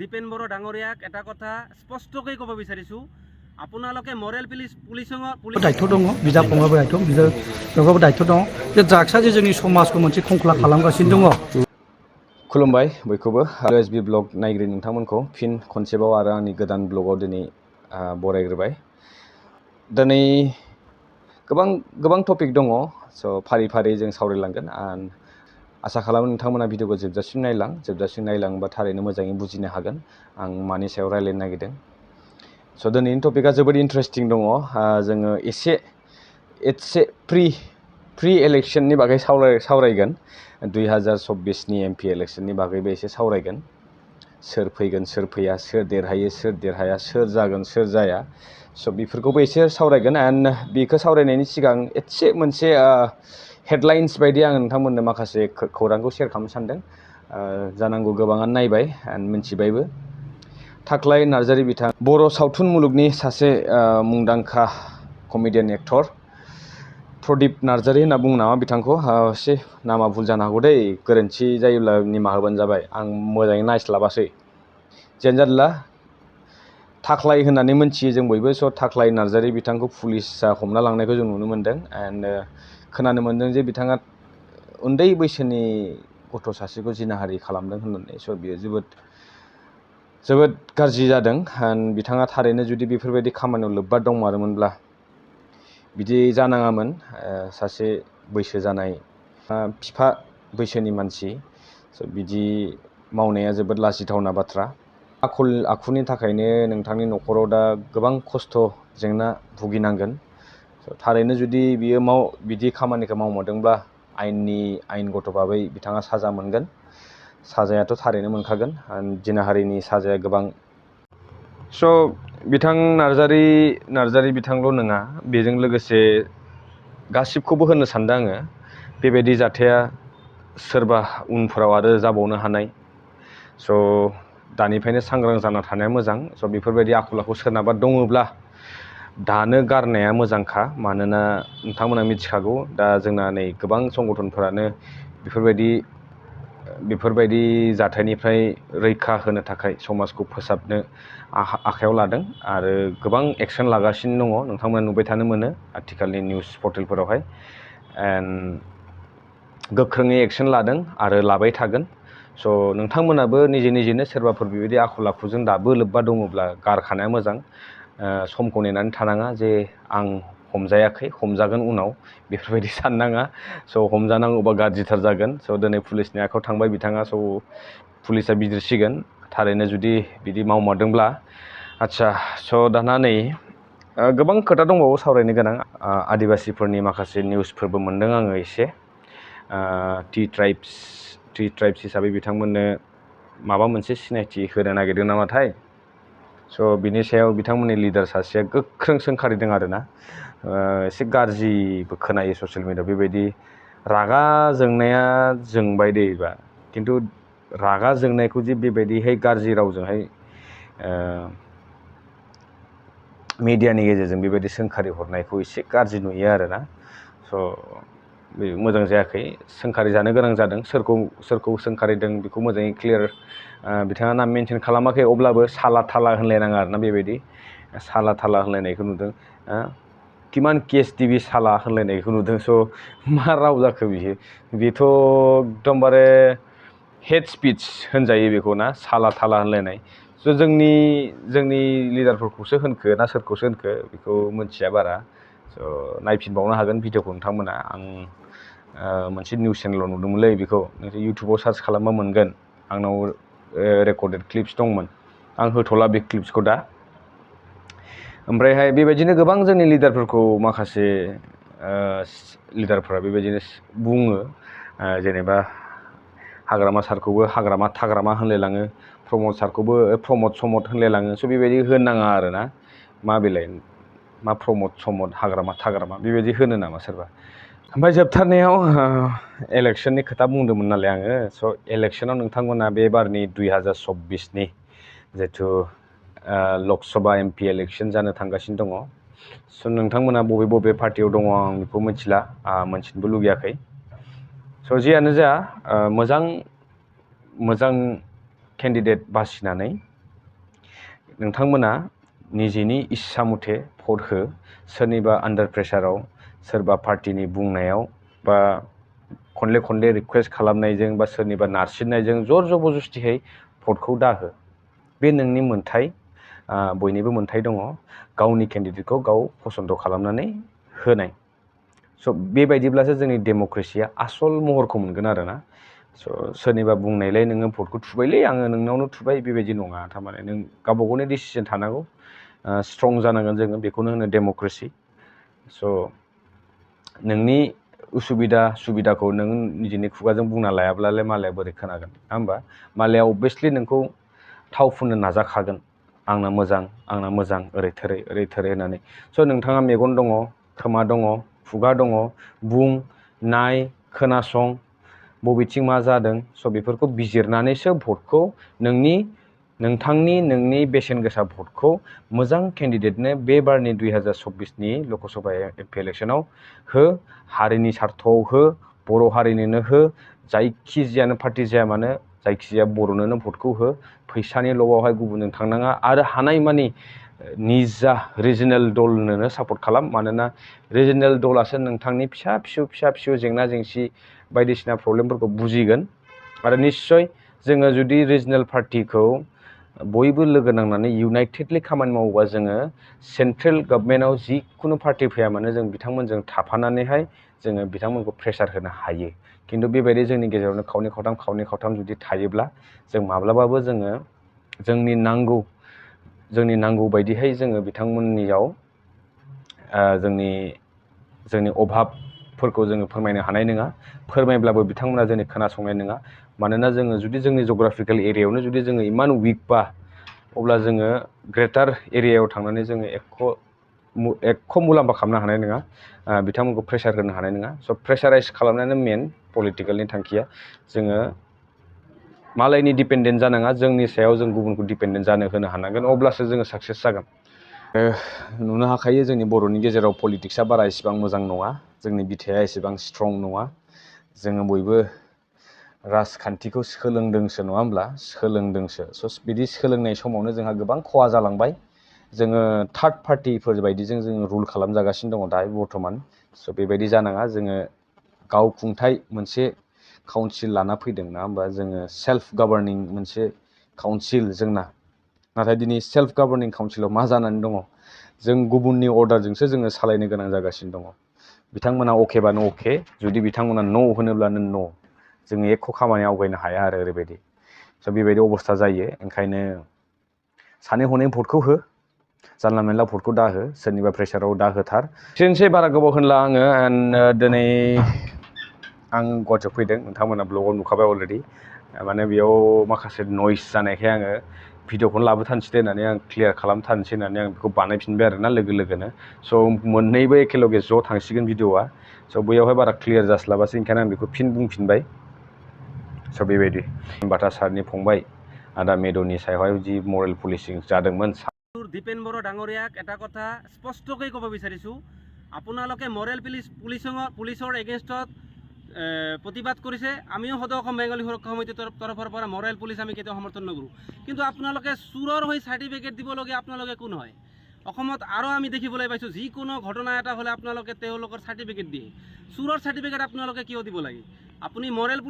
দীপেন বড়ো ডাঙৰীয়াক এটা কথা স্পষ্টকৈ ক'ব বিচাৰিছোঁ আপোনালোকে মৰেল পুলিচৰ दायित्व दङ बिदा फंबायबो दायित्व बिदाबो दायित्व दङ जे ड्राग्सआ जे जोंनि समाजखौ मोनसे खंख्ला खालामगासिनो दङ। खुलुमबाय बयखौबो एसबी ब्लग नायगिरि नोंथांमोनखौ फिन खनसेबाव आरो आंनि गोदान ब्लगाव दिनै बरायग्रोबाय। दिनै गोबां टपिक दङ स' फारि फारि जों सावरायलांगोन आरो आसा खालामो नोंथांमोना भिडिअखौ जोबजासिम नायलांबा थारैनो मोजाङै बुजिनो हागोन आं मानि सायाव रायलायनो नागिरदों। स' दिनैनि टपिकआ जोबोद इन्टारेस्टिं दङ। जोङो एसे प्रि इलेक्शननि बागै सावरायगोन 2024नि एमपि इलेक्शननि बागैबो एसे सावरायगोन। सोर फैगोन सोर फैया, सोर देरहायो सोर देरहाया, सोर जागोन सोर जाया, स' बेफोरखौबो एसे सावरायगोन। एन्ड बेखौ सावरायनायनि सिगां एसे मोनसे हेडलाइन्स बायदि आं नोंथांमोननो माखासे खौरांखौ शेयार खालामनो सानदों। जानांगौ गोबाङानो नायबाय एन्ड मिन्थिबायबो। थाख्लाय नार्जारी बिथां बर' सावथुन मुलुगनि सासे मुंदांखा कमेडियान एक्टर प्रदीप नार्जारी होनना बुङो नामा बिथांखौ, एसे नामा भुल जानो हागौ दै, गोरोन्थि जायोब्ला निमाहा होबानो जाबाय, आं मोजाङै नायस्लाबासै। जियानो जादोला थाख्लाय होननानै मोनथियो जों बयबो। स' थाख्लाय नार्जारी बिथांखौ पुलिसा हमना लांनायखौ जों नुनो मोन्दों एन्ड खोनानो मोन्दों जे बिथाङा उन्दै बैसोनि गथ' सासेखौ जिनाहारि खालामदों होननानै। स' बियो जोबोद गाज्रि जादों। एन्ड बिथाङा थारैनो जुदि बेफोरबायदि खामानियाव लोब्बा दंमारोमोनब्ला बिदि जानाङामोन। सासे बैसो जानाय बिफा बैसोनि मानसि, स' बिदि मावनाया जोबोद लाजिथावना बाथ्रा। आखल आखुनि थाखायनो नोंथांनि न'खराव दा गोबां खस्थ' जेंना भुगिनांगोन। स' थारैनो जुदि बियो बिदि खामानिखौ मावमारदोंब्ला आयेनगत भाबै बिथाङा साजा मोनगोन। साजायाथ' थारैनो मोनखागोन। जिनाहारिनि साजाया गोबां। स' बिथां नार्जारी बिथांल' नङा, बेजों लोगोसे गासिबखौबो होननो सानदों आङो, बेबायदि जाथाया सोरबा उनफोराव आरो जाबावनो हानाय। स' दानिफ्रायनो सांग्रां जाना थानाया मोजां। स' बेफोरबायदि आखल आखु सोरनाबा दङब्ला दानो गारनाया मोजांखा। मानोना नोंथांमोना मिथिखागौ दा जोंना नै गोबां संगठनफोरानो बेफोरबायदि जाथायनिफ्राय रैखा होनो थाखाय समाजखौ फोसाबनो आखायाव लादों आरो गोबां एक्सन लागासिनो दङ। नोंथांमोना नुबाय थानो मोनो आथिखालनि निउस पर्टेलफोरावहाय। एन्ड गोख्रोङै एक्सन लादों आरो लाबाय थागोन। स' नोंथांमोनाबो निजेनो सोरबाफोर बेबायदि आखल आखुजों दाबो लोब्बा दङब्ला गारखानाया मोजां। समखौ नेनानै थानाङा जे आं हमजायाखै हमजागोन उनाव, बेफोरबायदि साननाङा। स' हमजानांगौबा गाज्रिथार जागोन। स' दिनै पुलिसनि आखायाव थांबाय बिथाङा, स' पुलिसा बिजिरसिगोन थारैनो जुदि बिदि मावमारदोंब्ला। आदसा, स' दाना नै गोबां खोथा दंबावो सावरायनो गोनां। आदिबासिफोरनि माखासे निउसफोरबो मोन्दों आङो एसे। टि ट्राइब्स हिसाबै बिथांमोननो माबा मोनसे सिनायथि होनो नागिरदों नामाथाय। स' बिनि सायाव बिथांमोननि लिडार सासेया गोख्रों सोंखारिदों आरोना। एसे गाज्रिबो खोनायो ससियेल मिडियायाव। बेबायदि रागा जोंनाया जोंबाय दैबा, खिन्थु रागा जोंनायखौ जे बेबायदिहाय गाज्रि रावजोंहाय मिडियानि गेजेरजों बेबायदि सोंखारि हरनायखौ एसे गाज्रि नुयो आरोना। स' बे मोजां जायाखै। सोंखारि जानो गोनां जादों। सोरखौ सोंखारिदों बेखौ मोजाङै क्लियार बिथाङा नाम मेनसन खालामाखै। अब्लाबो साला थाला होनलायनाङा आरोना। बेबायदि साला थाला होनलायनायखौ नुदों। किमान केस दिबि साला होनलायनायखौ नुदों। स' मा राव जाखो बियो? बेथ' एकदमबारे हेट स्पिच होनजायो बेखौ ना, साला थाला होनलायनाय। स' जोंनि लिडारफोरखौसो होनखो ना सोरखौसो होनखो बेखौ मिथिया बारा। स' नायफिनबावनो हागोन भिडिअखौ नोंथांमोना। आं मोनसे निउस चेनेलाव नुदोंमोनलै बेखौ। इउटुबाव सार्च खालामबा मोनगोन। आंनाव रेकर्डेड क्लिप्स दंमोन। आं होथ'ला बे क्लिप्सखौ दा। ओमफ्रायहाय बेबायदिनो गोबां जोंनि लिडारफोरखौ माखासे लिडारफोरा बेबायदिनो बुङो। जेनेबा हाग्रामा सारखौबो हाग्रामा थाग्रामा होनलायलाङो, प्रमद सारखौबो प्रमद समद होनलायलाङो। स' बेबायदि होननाङा आरोना। मा बेलाय मा प्रमद समद हाग्रामा थाग्रामा बेबायदि होनो नामा सोरबा? ओमफ्राय जोबथारनायाव इलेक्सननि खोथा बुंदोंमोन नालाय आङो। स' इलेक्सनाव नोंथांमोना बे बारनि 2024नि जिथु लकसभा एमपि इलेक्सन जानो थांगासिनो दङ। स' नोंथांमोना बबे पार्टियाव दङ आं बेखौ मिथिला, मिथिनोबो लुगैयाखै। स' जियानो जा मोजां केन्डिडेट बासिनानै नोंथांमोना निजेनि इस्सा मथे भट हो। सोरनिबा आन्डार प्रेसाराव, सोरबा पार्टिनि बुंनायाव बा खनले खनले रिकुवेस्ट खालामनायजों बा सोरनिबा नारसिननायजों जर जबरदस्तियै भटखौ दाहो। बे नोंनि मोन्थाय, बयनिबो मोन्थाय दङ गावनि केन्डिडेटखौ गाव पसन्द खालामनानै होनाय। स' बेबायदिब्लासो जोंनि डेम'क्रेसिया आसल महरखौ मोनगोन आरोना। स' सोरनिबा बुंनायलाय नोङो भटखौ थुबायलै आङो नोंनावनो थुबाय, बेबायदि नङा। थारमाने नों गावबा गावनि डिसिजन थानांगौ, स्ट्रं जानांगोन जोङो, बेखौनो होनो डेम'क्रेसि। स' नोंनि उसुबिदा सुबिदाखौ नों निजेनि खुगाजों बुंना लायाब्लालाय मालाया बोरै खोनागोन, नङा होमबा? मालाया अबभियासलि नोंखौ थाव फुननो नाजाखागोन, आंना मोजां ओरै थोरै होननानै। स' नोंथाङा मेगन दङ, खोमा दङ, खुगा दङ, बुं, नाय, खोनासं, बबेथिं मा जादों। स' बेफोरखौ बिजिरनानैसो भटखौ नोंनि बेसेन गोसा भटखौ मोजां केन्डिडेटनो बे बारनि 2024नि लकसभा एमपि इलेक्सनाव हो। हारिनि सार्थआव हो, बर' हारिनोनो हो, जायखिजायानो पार्टि जाया मानो जायखिजाया बर'नोनो भटखौ हो। फैसानि लबावहाय गुबुनजों थांनाङा आरो हानायमानि निजा रिजनेल दलनोनो सापर्ट खालाम। मानोना रिजनेल दलासो नोंथांनि फिसा फिसौ जेंना जेंसि बायदिसिना प्रब्लेमफोरखौ बुजिगोन। आरो निस्सय जोङो जुदि रिजनेल पार्टिखौ बयबो लोगो नांनानै इउनाइटेडलि खामानि मावोबा जोङो सेन्ट्रेल गभर्नमेन्टआव जिखुनु पार्टि फैया मानो जों बिथांमोनजों थाफानानैहाय जोङो बिथांमोनखौ प्रेसार होनो हायो। खिन्थु बेबायदि जोंनि गेजेरावनो खावनै खावथाम जुदि थायोब्ला जों माब्लाबाबो जोङो जोंनि नांगौ बायदिहाय जोङो बिथांमोननियाव जोंनि अभाबफोरखौ जोङो फोरमायनो हानाय नङा। फोरमायब्लाबो बिथांमोना जोंनि खोनासंनाय नङा। मानोना जोङो जुदि जोंनि जग्राफिकेल एरियायावनो जुदि जोङो इमान उइकबा, अब्ला जोङो ग्रेटार एरियायाव थांनानै जोङो एख' मुलाम्फा खालामनो हानाय नङा, बिथांमोनखौ प्रेसार होनो हानाय नङा। स' प्रेसाराइज खालामनायानो मेन पलिटिकेलनि थांखिया। जोङो मालायनि डिपेन्डेन्ट जानाङा, जोंनि सायाव जों गुबुनखौ डिपेन्डेन्ट जानो होनो हानांगोन, अब्लासो जोङो साक्सेस जागोन। नुनो हाखायो जोंनि बर'नि गेजेराव पलिटिक्सआ बारा इसेबां मोजां नङा, जोंनि बिथाया एसेबां स्ट्रं नङा। जोङो बयबो राजखान्थिखौ सोलोंदोंसो, नङा होमब्ला? स' बिदि सोलोंनाय समावनो जोंहा गोबां खहा जालांबाय। जोङो थार्ड पार्टिफोर बायदिजों जोङो रुल खालामजागासिनो दङ दा बर्थमान। स' बेबायदि जानाङा। जोङो गावखुंथाय मोनसे काउन्सिल लाना फैदों, नङा होमबा? जोङो सेल्फ गभर्निं मोनसे काउन्सिल जोंना। नाथाय दिनै सेल्फ गभर्निं काउन्सिलाव मा जानानै दङ? जों गुबुननि अर्डारजोंसो जोङो सालायनो गोनां जागासिनो दङ। बिथांमोना अकेबानो अके, जुदि बिथांमोना न' होनोब्लानो न'। जोङो एख' खामानि आवगायनो हाया आरो ओरैबायदि। स' बेबायदि अबस्था जायो। ओंखायनो सानै हनै भटखौ हो, जानला मेनला भटखौ दाहो, सोरनिबा प्रेसाराव दाहोथार। एसेनोसै, बारा गोबाव होनला आङो। दिनै आं गुवाहाटियाव फैदों, नोंथांमोना ब्लगाव नुखाबाय अलरेडि। माने बेयाव माखासे नयस जानायखाय आङो भिडिअखौनो लाबोथारनोसै दे होननानै आं क्लियार खालामथारनोसै होननानै आं बेखौ बानायफिनबाय आरोना लोगोनो। स' मोननैबो एखेलगे ज' थांसिगोन भिडिअआ। स' बैयावहाय बारा क्लियार जास्लाबासै, ओंखायनो आं बेखौ फिन बुंफिनबाय। स' बेबायदि बाथा सारनि फंबाय आदा मेड'नि सायावहाय जि मरेल पुलिसिं जादोंमोन। দীপেন বড়ো ডাঙৰীয়াক এটা কথা স্পষ্টকৈ ক'ব বিচাৰিছোঁ, আপোনালোকে মৰেল পুলিচৰ এগেইনষ্টত প্ৰতিবাদ কৰিছে। আমিও সদৌ অসম বেংগলী সুৰক্ষা সমিতিৰ তৰফৰ পৰা মৰেল পুলিচ আমি কেতিয়াও সমৰ্থন নকৰোঁ। কিন্তু আপোনালোকে চোৰৰ হৈ চাৰ্টিফিকেট দিবলগীয়া আপোনালোকে কোন হয়? অসমত আৰু আমি দেখিবলৈ পাইছোঁ, যিকোনো ঘটনা এটা হ'লে আপোনালোকে তেওঁলোকৰ চাৰ্টিফিকেট দিয়ে। চোৰৰ চাৰ্টিফিকেট আপোনালোকে কিয় দিব লাগে? আপুনি মৰেল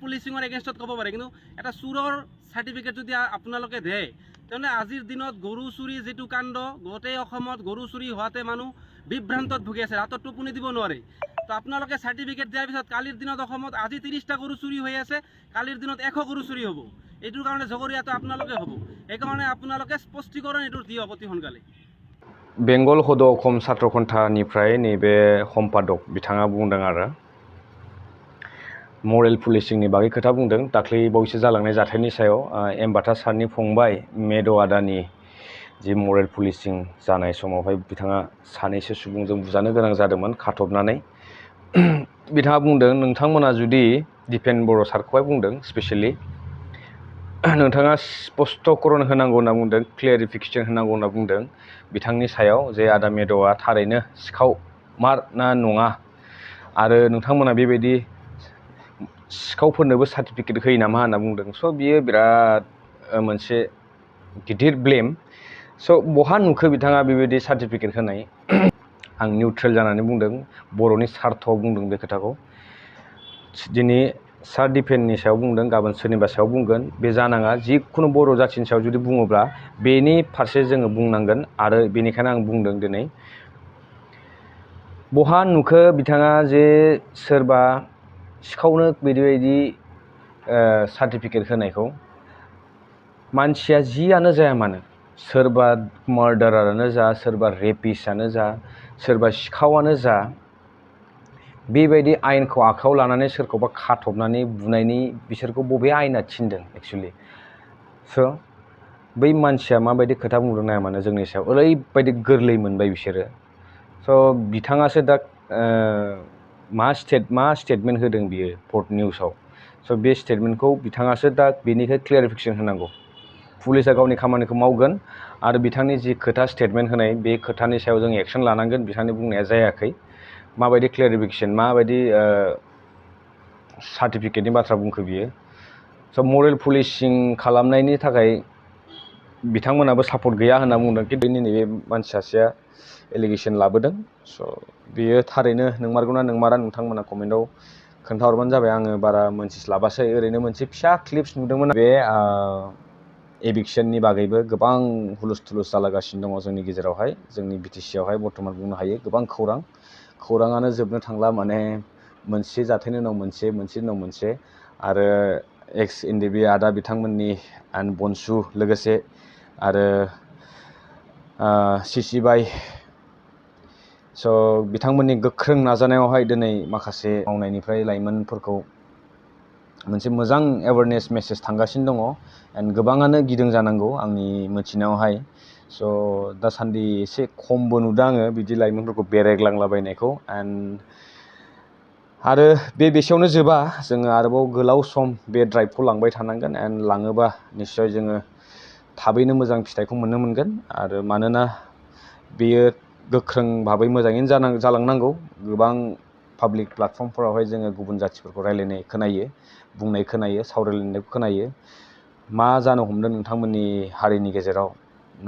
পুলিচিঙৰ এগেইনষ্টত ক'ব পাৰে, কিন্তু এটা চোৰৰ চাৰ্টিফিকেট যদি আপোনালোকে দিয়ে, তেনে আজিৰ দিনত গৰু চুৰি যিটো কাণ্ড, গোটেই অসমত গৰু চুৰি হোৱাতে মানুহ বিভ্ৰান্তত ভুগি আছে, ৰাতত টোপনি দিব নোৱাৰে। তো আপোনালোকে চাৰ্টিফিকেট দিয়াৰ পিছত কালিৰ দিনত অসমত আজি 30টা গৰু চুৰি হৈ আছে, কালিৰ দিনত 100 গৰু চুৰি হ'ব। এইটোৰ কাৰণে জগৰীয়াটো আপোনালোকে হ'ব। সেইকাৰণে আপোনালোকে স্পষ্টীকৰণ এইটোৰ দিয়ক অতি সোনকালে। बेंगल सदौ असम छात्र खन्थानिफ्राय नैबे सम्पादक बिथाङा बुंदों आरो मरेल पुलिसिंनि बागै खोथा बुंदों। दाख्लै बावैसो जालांनाय जाथायनि सायाव एमबाथा सारनि फंबाय मेड' आदानि जि मरेल पुलिसिं जानाय समावहाय बिथाङा सानैसो सुबुंजों बुजानो गोनां जादोंमोन खाथबनानै। बिथाङा बुंदों, नोंथांमोना जुदि दिपेन बर' सारखौहाय बुंदों स्पेसियेलि, नोंथाङा स्पष्टकरन होनांगौ होनना बुंदों, क्लियारिफिकेसन होनांगौ होनना बुंदों बिथांनि सायाव जे आदा मेड'आ थारैनो सिखाव मार ना नङा। आरो नोंथांमोना बेबायदि सिखावफोरनोबो सार्टिफिकेट होयो नामा होनना बुंदों स' बियो बिराद मोनसे गिदिर ब्लेम स' बहा नुखो बिथाङा बेबायदि सार्टिफिकेट होनाय आं निउट्रेल जानानै बुंदों बर'नि सार्थआव बुंदों बे खोथाखौ दिनै सार्ट डिफेन्सनि सायाव बुंदों गाबोन सोरनिबा सायाव बुंगोन बे जानाङा जिखुनु बर' जाथिनि सायाव जुदि बुङोब्ला बेनि फारसे जोङो बुंनांगोन आरो बेनिखायनो आं बुंदों दिनै बहा नुखो बिथाङा जे सोरबा सिखावनो बिदि सार्टिफिकेट होनायखौ मानसिया जियानो जाया मानो सोरबा मार्डारारानो जा सोरबा रेपिस्टआनो जा सोरबा सिखावानो जा बेबायदि आयेनखौ आखायाव लानानै सोरखौबा खाथबनानै बुनायनि बिसोरखौ बबे आयेना थिनदों एक्सुवेलि स' बै मानसिया माबायदि खोथा बुंदों नाया मानो जोंनि सायाव ओरैबायदि गोरलै मोनबाय बिसोरो स' बिथाङासो दा मा स्टेटमेन्ट होदों बियो पर्ट निउसाव स' बे स्टेटमेन्टखौ बिथाङासो दा बेनिखाय क्लियारिफिकेसन होनांगौ पुलिसा गावनि खामानिखौ मावगोन आरो बिथांनि जि खोथा स्टेटमेन्ट होनाय बे खोथानि सायाव जों एक्सन लानांगोन बिथांनि बुंनाया जायाखै माबायदि क्लियारिफिकेसन माबायदि सार्टिफिकेटनि बाथ्रा बुंखो बियो स' मरेल पुलिसिं खालामनायनि थाखाय बिथांमोनाबो सापर्ट गैया होनना बुंदों खिन्थु नैबे मानसि सासेया एलिगेसन लाबोदों स' बेयो थारैनो नंमारगौना नंमारा नोंथांमोना कमेन्टआव खोन्थाहरबानो जाबाय आङो बारा मोनथिस्लाबासै ओरैनो मोनसे फिसा क्लिप्स नुदोंमोन बे एभिक्सननि बागैबो गोबां हुलुस थुलुस जालागासिनो दङ जोंनि गेजेरावहाय जोंनि BTC आवहाय बर्थमान बुंनो हायो गोबां खौराङानो जोबनो थांला माने मोनसे जाथायनि उनाव मोनसे उनाव मोनसे आरो एक्स NDB आदा बिथांमोननि एन्ड बनसु लोगोसे आरो CC बाय स' बिथांमोननि गोख्रों नाजानायावहाय दिनै माखासे मावनायनिफ्राय लाइमोनफोरखौ मोनसे मोजां एवारनेस मेसेज थांगासिनो दङ एन्ड गोबाङानो गिदों जानांगौ आंनि मिथिनायावहाय स' दासान्दि एसे खमबो नुदों आङो बिदि लाइमोनफोरखौ बेरायग्लांलाबायनायखौ एन्ड आरो बेसेयावनो जोबा जोङो आरोबाव गोलाव सम बे ड्राइभखौ लांबाय थानांगोन एन्ड लाङोबा निस्सय जोङो थाबैनो मोजां फिथाइखौ मोननो मोनगोन आरो मानोना बेयो गोख्रों भाबै मोजाङैनो जालांनांगौ गोबां पाब्लिक प्लेटफर्मफोरावहाय जोङो गुबुन जाथिफोरखौ रायलायनाय खोनायो बुंनाय खोनायो सावरायलायनायखौ खोनायो मा जानो हमदों नोंथांमोननि हारिनि गेजेराव